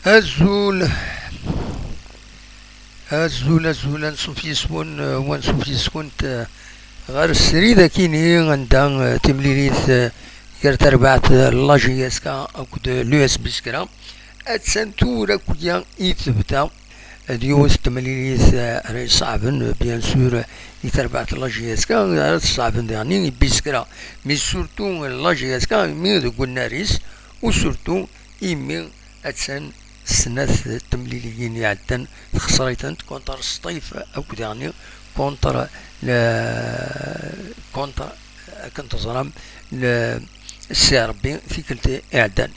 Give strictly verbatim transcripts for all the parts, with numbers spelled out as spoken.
Azul, azul, azul, ansuf yes-wen, eh, wansuf yes-went, eh, ɣer srid akini anda, eh, timlilit, eh, gar terbaɛt, eh, la J S K akked l'U S B Skra. Attan tura akya i tebda. D yiwet n temlilit, eh, ara iṣeɛben, eh, bien sûr, i terbaɛt n la J S K, ara tṣeɛben daɣen i Biskra. Mais surtout la J S K, imi deg unnar-is, u surtout imi attan snat temliliyin iɛeddan texṣer-itent contre Sṭif akked daɣen contre le, contre, akken teẓram, le Serbi tikkelt iɛeddan.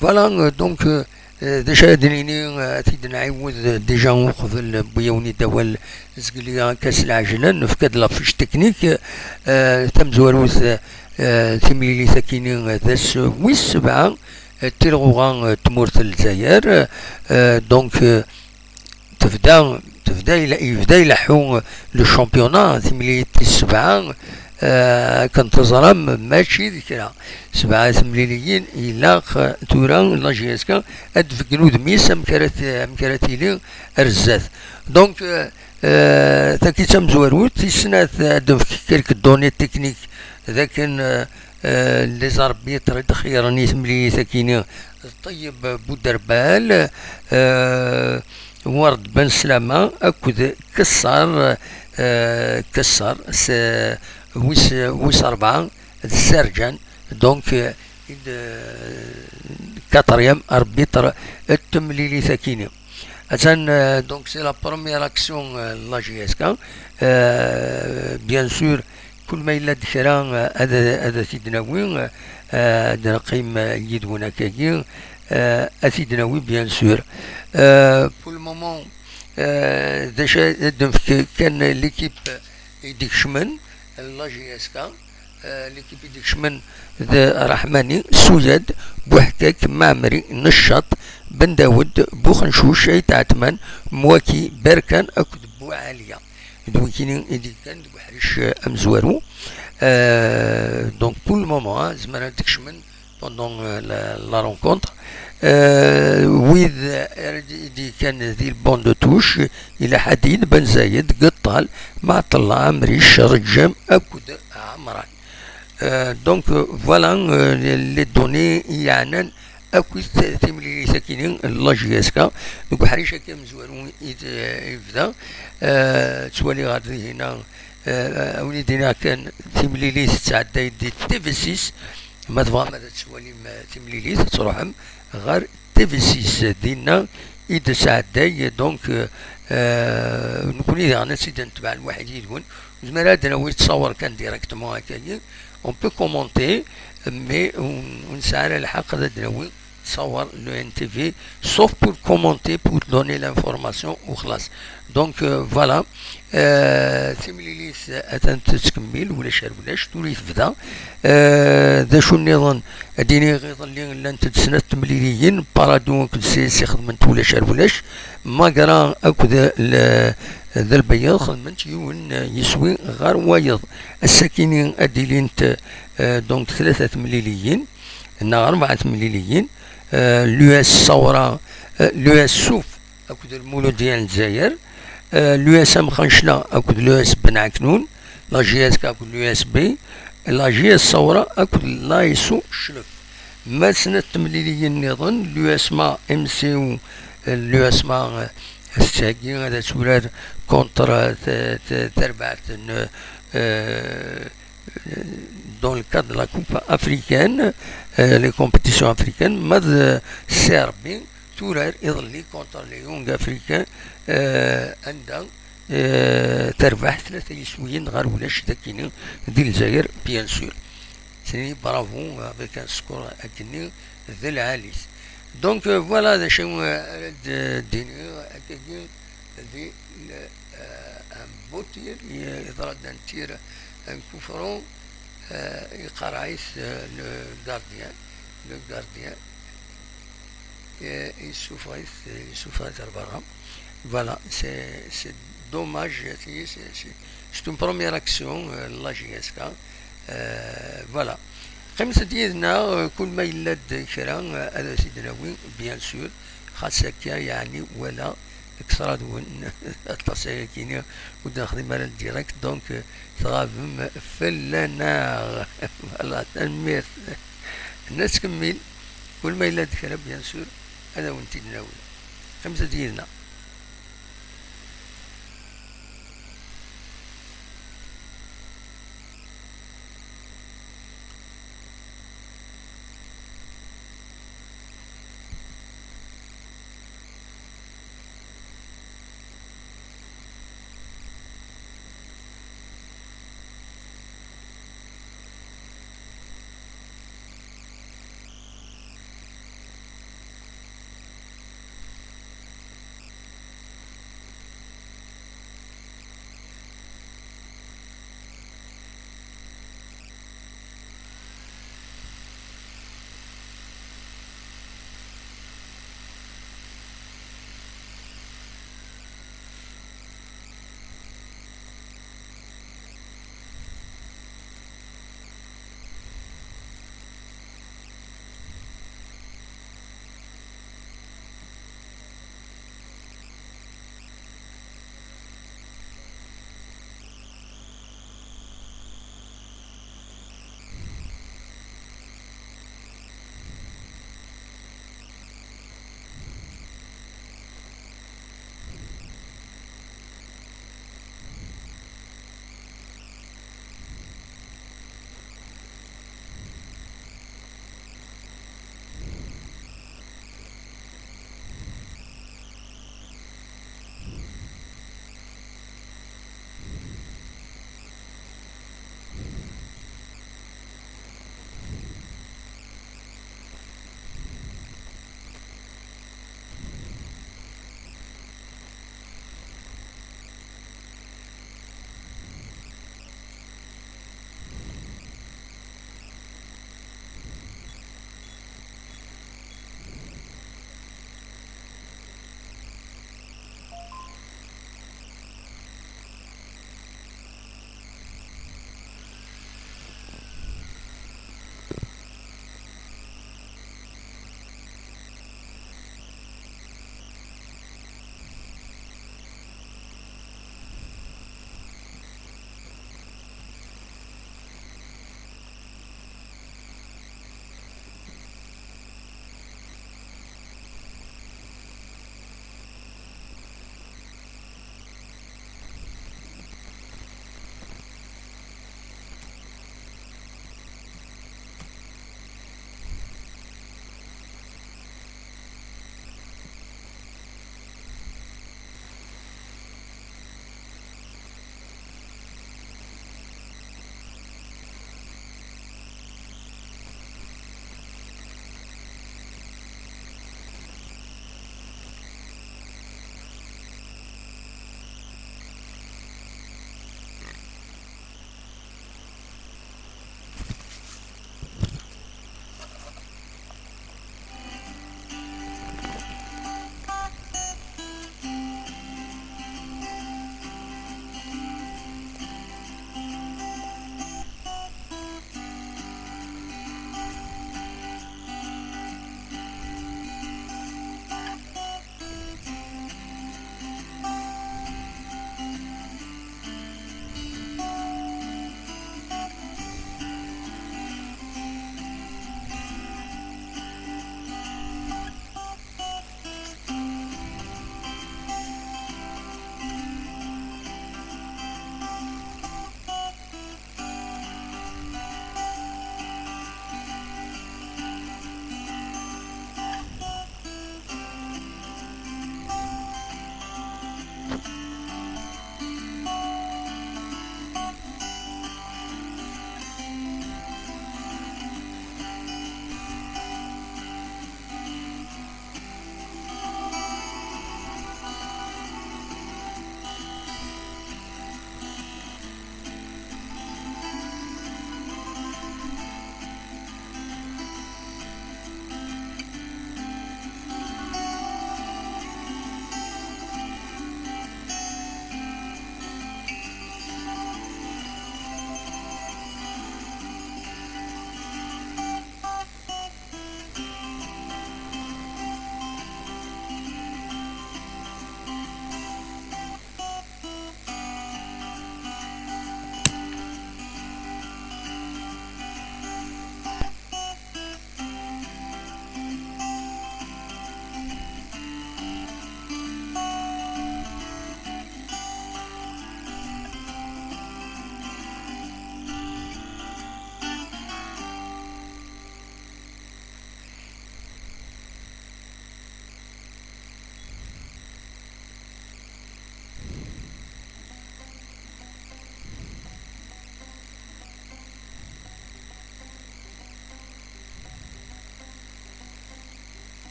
Voilà, euh, donc, euh, d acu ara d-nini, euh, ad t-id-nɛiwed, euh, déjà uqbel, euh, wwi-yawen-id awal zgelli akka s lɛejla, nefka-d la fiche technique, euh, tamezwarut, euh, timlilit akini, euh, d ass wis sebɛa, euh, tilɣuɣa, euh, tmurt n Lezzayer, euh, donc, euh, tebda, tebda ila-, yebda ileḥḥu le championnat, timlilit tis sebɛa, eh, akken teẓram, mačči d kra. Sebɛa temliliyin, ilaq, eh, tura la J S K ad d-tbeggen udem-is amek ara t-, amek ara tili ar zdat. Donc, eh, eh, tagi d tamezwarut, tis snat, eh, ad d-nefk quelques données techniques d akken, eh, eh, les arbitres i d-xeyren i temlilit akini d Ṭeyyeb Buderbal, eh, Ward Ben Slama akked Kessar, eh, Kessar s, wis, wis rebɛa d Serǧan, donc, eh, i d, eh, quatrième arbitre n temlilit akini. Atan, eh, donc c'est la première action, eh, n la J S K. Eh, bien sûr, kul ma yella-d kra, eh, ad, ad t-id-nawi, eh, ad neqqim, eh, yid-wen akkagi, eh, ad t-id-nawi, bien sûr. Eh, pour le moment, eh, d acu ad d-nefk kan l'équipe i d-ikecmen, la J S K, eh, l'équipe i d-ikecmen d Raḥmani, Suyad, Buḥkak, Maɛmri, Neccaṭ, Ben Dawed, Buxencuc, Ayt Ɛetman, Mwaki, Berkan akked Buɛaliya. D wikini i d-yekkan deg uḥric, eh, amezwaru. Eh, donc, pour le moment, hein, zemren ad kecmen pendant, eh, la, la rencontre. Eh, wid, eh, ara d-, i d-yekkan di le banc de touche, ila Ḥadid, Ben Zayed, Geṭṭal, Maɛṭella, Amric, Reǧǧam akked Ɛemran. Euh, donc, euh, voilà, euh, les, les données i yeɛnan akkit timlilit akini n la J S K deg uḥric akka amezwaru i d-, i yebda. Euh, ttwaliɣ ɣer dihina, euh, a wen-id-iniɣ kan timlilit tettɛedday di T V six. Ma tebɣam ad twalim, euh, timlilit, ad truḥem ɣer T V six, dinna i d-tesɛedday, donc, euh, euh, nekni daɣen ad tt-id-netbeɛ lwaḥid yid-wen. Nezmer ad d-nawi ttṣawer kan directement akkagi. On peut commenter, mais ur, ur nesɛi ara lḥeqq ad d-nawi ttṣawer le N T V, sauf pour commenter, pour donner l'information, u xlas. Donc, euh, voilà. Euh, timlilit atan tettkemmil, ulac ar ulac, tura i tebda. Euh, d acu nniḍen? Ad d-iniɣ iḍelli llant-d snat temliliyin, Parado akked C S I xedment ulac ar ulac, Magra akked l-, d Lbeyyeḍ xedment yiwen, euh, yiswi ɣer wayeḍ. Ass-akini ad d-ilint, euh, donc tlata temliliyin, neɣ rebɛa temliliyin, euh, l'U S Sawra, euh, l'U S Suf akked Lmuludya n Lezzayer, euh, l'U S Amxancla akked l'U S Ben Ɛeknun, la J S K akked l'U S B, la J S Sawra akked la S O Clef. Ma d snat temliliyin nniḍen, l'U S M A M C U, euh, l'U S M A, euh, tettheggi ad turar contre, euh, t-, t-, terbaɛt n, euh, dans le cadre de la Coupe africaine, euh, les compétitions africaines, ma d, euh, C R B, turar iḍelli contre les Young Africains, euh, anda, euh, terbeḥ tlata yiswiyen ɣer ulac dakini di Lezzayer, bien sûr. C'est bravo avec un score akini d lɛali. Donc, euh, voilà, d acu, euh, ara d-, d-iniɣ akkagi di, euh, un beau tir, yeḍra-d un tir, un coup franc, euh, iqarɛ-it, euh, le gardien, le gardien, euh, yessufeɣ-it, yessufeɣ-it ar berra. Voilà, c'est, c'est dommage, c'est, c'est, c'est une première action, euh, la J S K. Euh, voilà. Qqimet-d yid-neɣ, kul ma yella-d kra, ad as-id-nawi, bien sûr, xas akka, yeɛni, wala, kkes-aɣ-d aṭas ayagi-ni ur d-nexdim ara direct, donc, tɣabem fell-aneɣ. Voilà, tanemmirt. Nettkemmil, kul ma yella-d kra, bien sûr, ad awen-t-id-nawi. Qqimet-d yid-neɣ.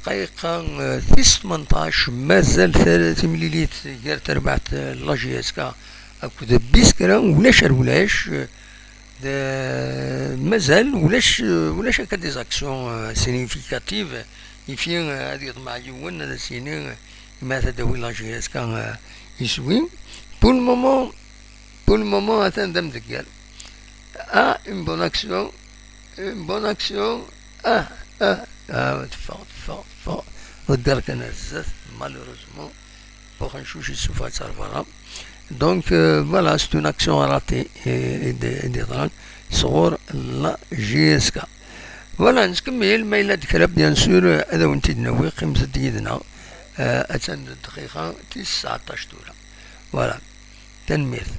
Dqiqa, eh, tis tmenṭac, mazal tar-, timlilit gar terbaɛt, eh, la J S K akked Biskra, ulac ar ulac, eh, d, mazal ulac, eh, ulac akka des actions, eh, significatives, ifi, eh, ad yeḍmeɛ yiwen ad as-yini, eh, ma ad d-tawi la J S K, eh, iswi. Pour le moment, pour le moment, atan d amdeggal. Ah, une bonne action, une bonne action. Ah, ah, ah, teffeɣ, teffeɣ, teffeɣ. Ḍegger kan ar zdat, malheureusement. Buxencuc yessufeɣ-itt ar berra. Donc, euh, voilà, c'est une action ratée i, i d-, i d-yeḍran sɣur la J S K. Voilà, nettkemmil, ma yella-d kra, bien sûr, ad awen-t-id-nawi, qqimet-d yid-neɣ. Euh, attan d dqiqa tis tseɛṭac tura. Voilà. Tanemmirt.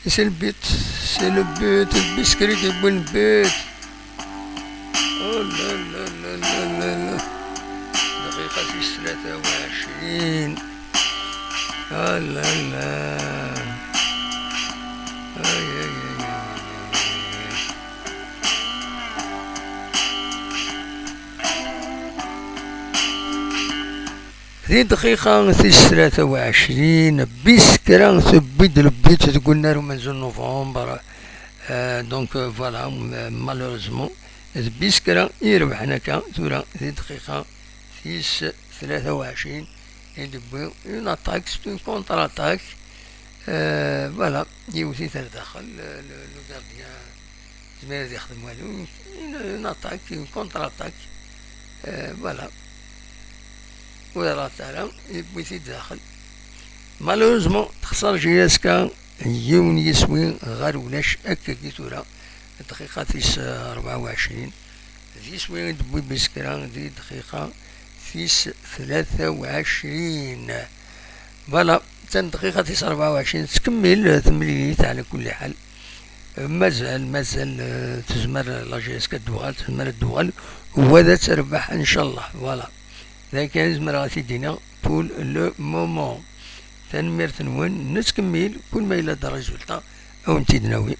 C'est le but, c'est le but, le biscuit qui win but. Oh là là là là là là. دقيقة ثلاثة وعشرين. Ah là là. Ay, ay, ay, ay, ay, ay, ay. Di dqiqa tis tlata u ɛecrin, bis kra tewwi-d le but deg unnar umenzu n novembre. Euh, donc, euh, voilà, euh, malheureusement, d bis kra i irebḥen akka tura di dqiqa tis tlata u ɛecrin i d-wwi une attaque, c'est une contre-attaque. Euh, voilà, yiwet-it ar daxel, le, le, le gardien yezmer ad yexdem walu, une, une attaque, une contre-attaque. Euh, voilà. Ur irat ara, yewwi-t-id daxel. Malheureusement, texṣer J S K yiwen yiswi ɣer ulac akkagi tura. Dqiqa tis rebɛa u ɛecrin. D iswi i d-tewwi bis kra di dqiqa tis tlata u ɛecrin. Voilà, d dqiqa tis rebɛa u ɛecrin, tettkemmil, eh, temlilit ɛla kulli ḥal. Eh, mazal, mazal, eh, tezmer la J S K ad d-tuɣal, tezmer ad d-tuɣal, u ad terbeḥ, ncallah. Voilà. D ayen kan i zemreɣ ad t-id-iniɣ pour le moment. Tanemmirt-nwen, nettkemmil, kul ma yella d résultat, ad wen-t-id-nawi.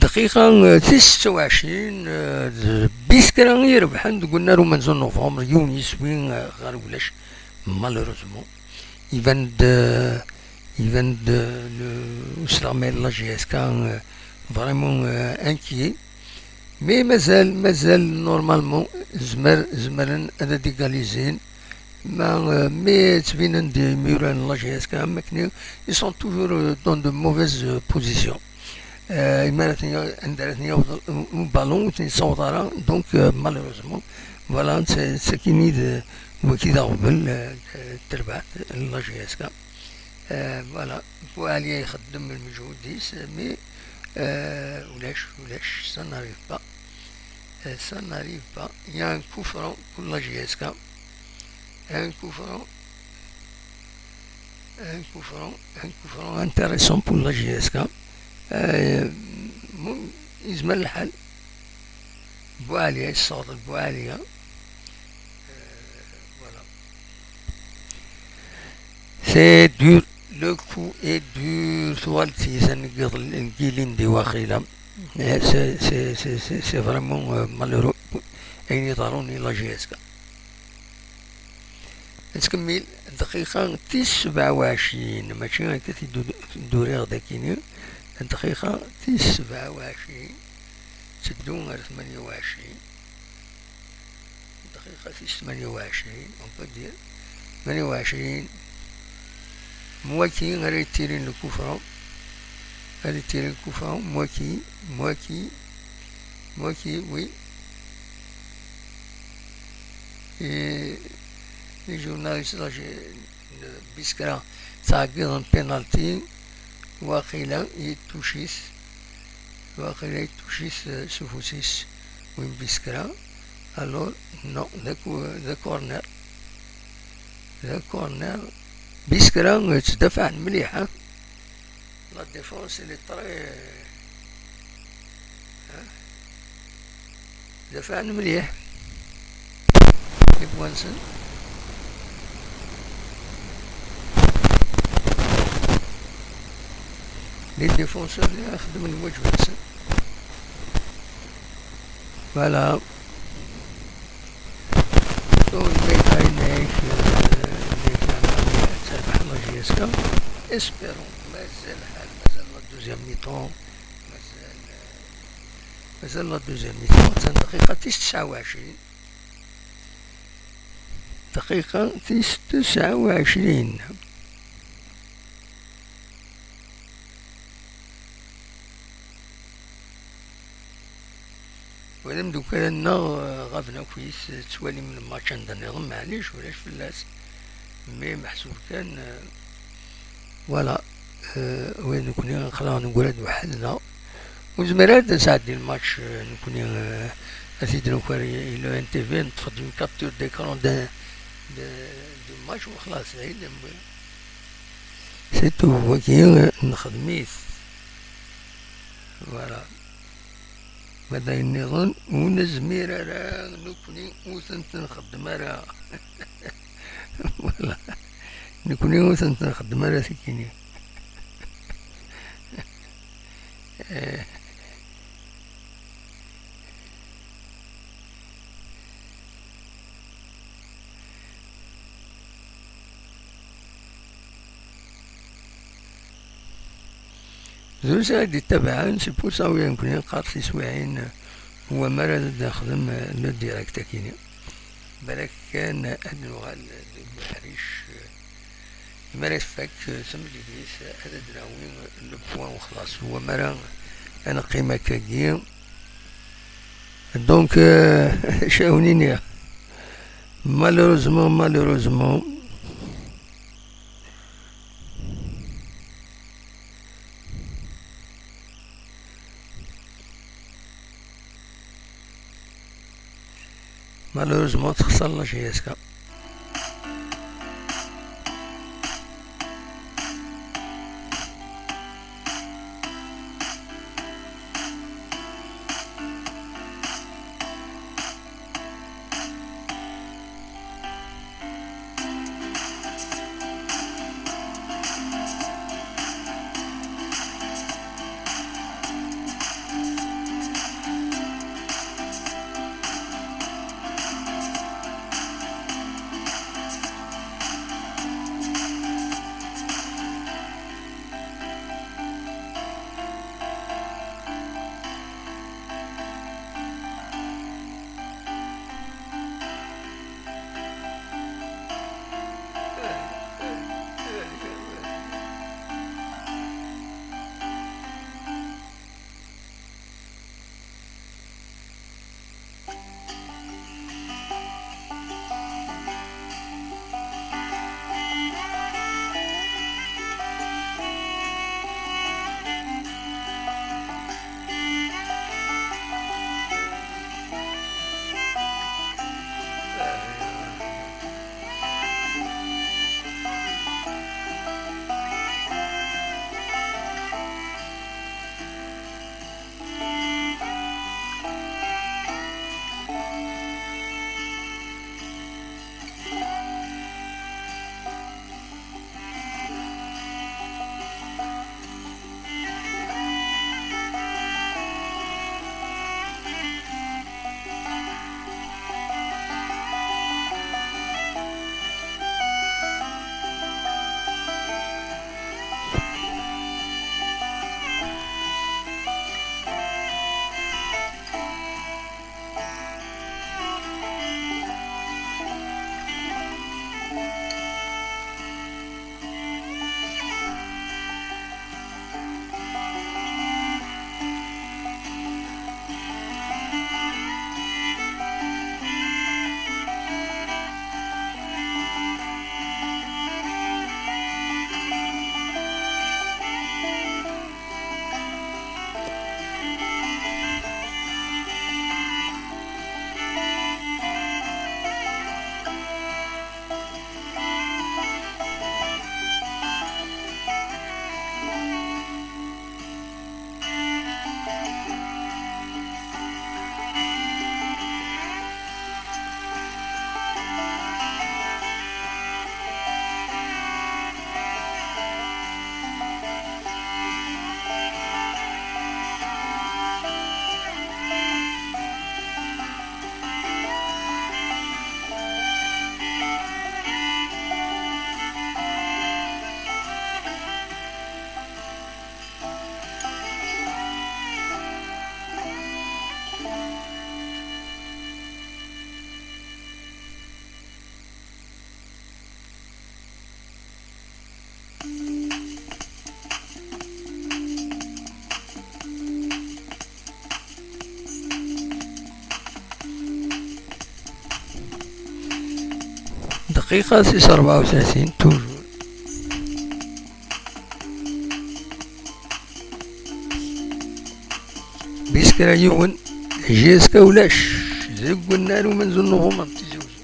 Dqiqa, eh, tis setta u ɛecrin, eh, d bis kra i irebḥen deg unnar umenzu n novembre, yiwen yiswi, eh, ɣer ulac, malheureusement. Iban-d, eh, iban-d, eh, le, usleɣmay n la J S K, eh, vraiment, eh, inquiet. Mais mazal, mazal normalement, zmer, zemren ad ad-égalisin. Ma, euh, mais ttbinen-d imura n la J S K am akken, ils sont toujours, euh, dans de mauvaises, euh, positions. Euh, imi ara ten-, anda ara ten-yaweḍ u-, uballon, ur ten-yessaweḍ ara. Donc, euh, malheureusement, voilà, c'est, c'est kini d, waki d aɣbel, euh, n terbaɛt n la J S K. Euh, voilà, Boualia ixeddem lmeǧhud-is, mais, euh, ulac, ulac, ça n'arrive pas. Euh, ça n'arrive pas. Il y a un coup franc pour la J S K. Un coup franc. Un coup franc. Un coup franc intéressant pour la J S K. Euh, bon, يزمر الحال. بوعليا، يصادر بوعليا. Euh, voilà. C'est dur. Le coup est dur. Tuɣal d tiyita n yiḍ-, n yilindi waqila. Eh, c'est, c'est, c'est, c'est, c'est vraiment, euh, malheureux. Ayen iḍerrun i la J S K. Nettkemmil, dqiqa tis sebɛa u ɛecrin, mačči akka t-id-, t-id-uriɣ dakini. Dqiqa tis sebɛa u ɛecrin, teddu ar tmanya u ɛecrin. Dqiqa tis tmanya u ɛecrin, on peut dire. Tmanya u ɛecrin, mwaki ara yettirin le coup franc. Ara yettirin le coup franc, mwaki, mwaki, mwaki, oui. Et les journalistes, là, j'ai, le Biskra, ça a un penalty. Waqila yettuc-it, waqila yettuc-it, eh, s ufus-is win Biskra. Alors, non, d aku-, d acorner. D acorner, Biskra ttdafaɛen mliḥ, ha? La défense, elle est très, ha? Dafɛen mliḥ. Ibwansen. Les défenseurs xeddmen lwaǧeb-nsen. Voilà. Ur yella yeɛni-k, eh, yella yeɛni ad terbeḥ la J S K. Espérons. Mazal lḥal, mazal la deuxième mi-temps. Mazal, eh, mazal la deuxième mi-temps. Attan dqiqa tis tesɛa u ɛecrin. Dqiqa tis tesɛa u ɛecrin. Wa d amdukal-nneɣ, eh, ɣaben akk-is, eh, ttwalim lmatch anda nniḍen, maɛlic, ulac fell-as. Mais meḥsub kan, eh, voilà, eh, wa d nekni aql-aɣ negra-d weḥd-neɣ. Ur nezmir ara ad nesɛeddi lmatch, eh, nekni, eh, ad t-id-nuker i, i le N T V, neṭṭef-d une capture d'écran de, de, du match, u xlas, d ayen. C'est tout, wagi, eh, nexdem-it. Voilà. Ma d ayen nniḍen, ur nezmir ara, nekni ur tent-nxeddem ara. Voilà. Nekni ur tent-nxeddem ara, tikini. Eh. Drus ara d-ittabaɛen, c'est pour ça wi nekkni neqqar tiswiɛin, u amar ad nexdem, eh, le direct akini. Balak kan ad nuɣal deg uḥric, eh, mi ara tfak, eh, temlilit, ad d-nawi le point u xlas. U amar ad neqqim akkagi. Donc, eh, acu ara wen-iniɣ? Malheureusement, malheureusement, Malheureusement, texṣer la J S K. Dqiqa tis rebɛa u tlatin, toujours. Bis kra yiwen, J S K ulac, deg unnar umenzu n Nuɣumber n Tizi Uzzu.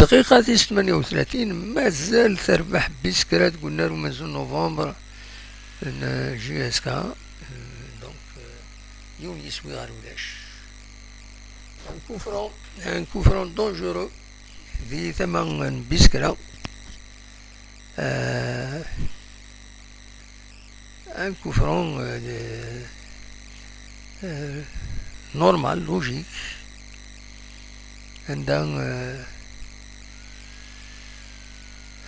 Dqiqa tis tmanya u tlatin, mazal terbeḥ Biskra deg unnar umenzu n November n J S K. Euh, donc, euh, yiwen yiswi ɣer ulac. Un coup franc, un coup franc dangereux di tama n Biskra. Euh, un coup franc, euh, de, euh, normal, logique. Anda, euh,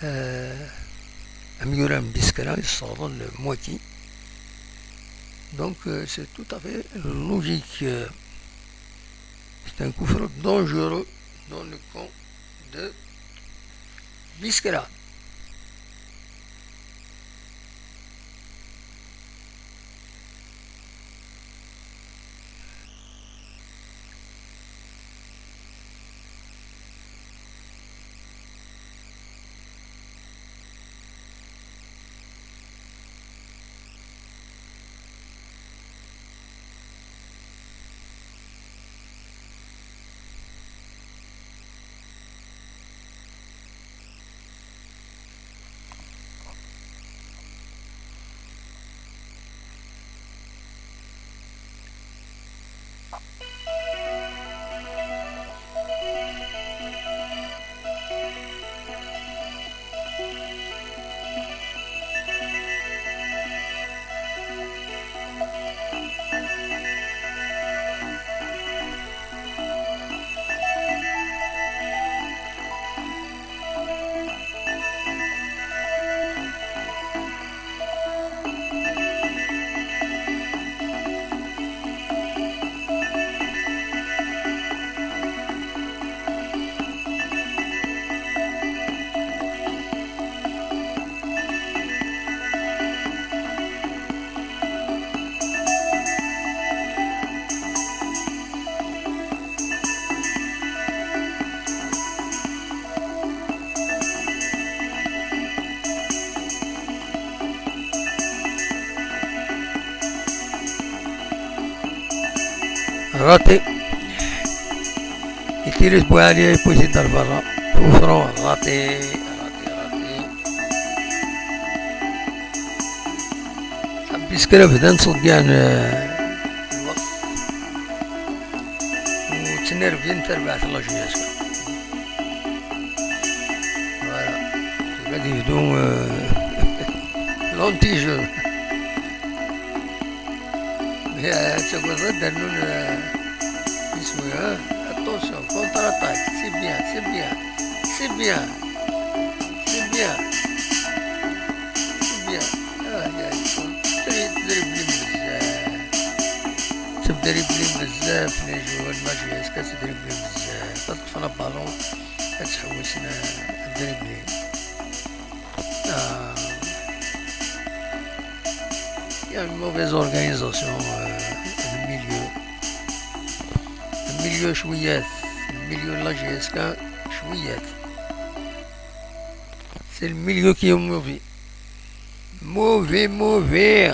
euh, amyurar n Biskra yesseɣḍel Mwaki. Donc, euh, c'est tout à fait logique. Euh, c'est un coup franc dangereux dans le camp de Biskra. Raté. Itili Bouali, il est posé dans le Vara. Tout franc, raté. Raté, raté. Puisque la vedance sont bien. Ou tenir bien terbaat la J S K. Voilà. Regarde, ils ont l'anti-jeu. Mais euh, c'est quoi ça, Danone, euh, ils sont, hein? Attention, contre-attaque, c'est bien, c'est bien, c'est bien, c'est bien, c'est bien. Aïe, aïe, ils sont très, très bien, euh, c'est très bien, euh, les joueurs de la J S K, c'est très bien, euh, parce que le ballon, c'est très bien. آه، Il y a une mauvaise organisation, euh, du milieu. Le milieu شويات. Le milieu de la J S K شويات. C'est le milieu qui est mauvais. Mauvais, mauvais.